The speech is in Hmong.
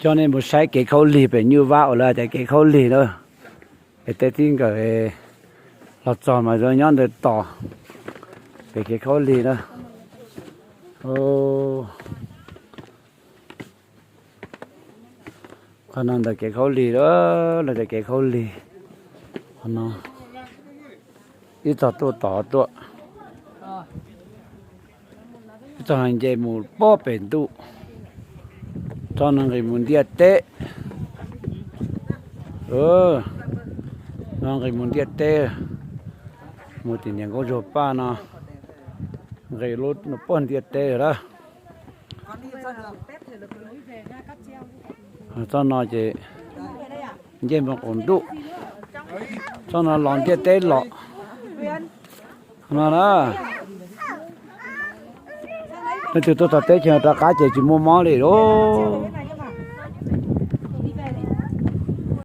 Coj nej mus saib kev khaub lig pem Nyuj Vaj uas lawv tias kev khaub lig na. Es tej tib nkawm los txog mas zoo nyob ntawd tos pem kev khaub lig na. Qhov no ntawm kev khaub lig, lawv tias kev khaub lig. Qhov no ib txog tuaj tod tuaj, ib txog nce mus pob pem ntuj. Txoj no nqis mus ntiaj teb. No nqis mus ntiaj teb, mus tim niam Nkauj Ntsuag Paj no, nqis lub no puag ntiaj teb lawm. Txoj no ces nce mus qaum ntuj, txoj no los ntiaj teb los. No na, leej twg tuaj txog teb chaws rov qab ces tsis muaj mob li lauj.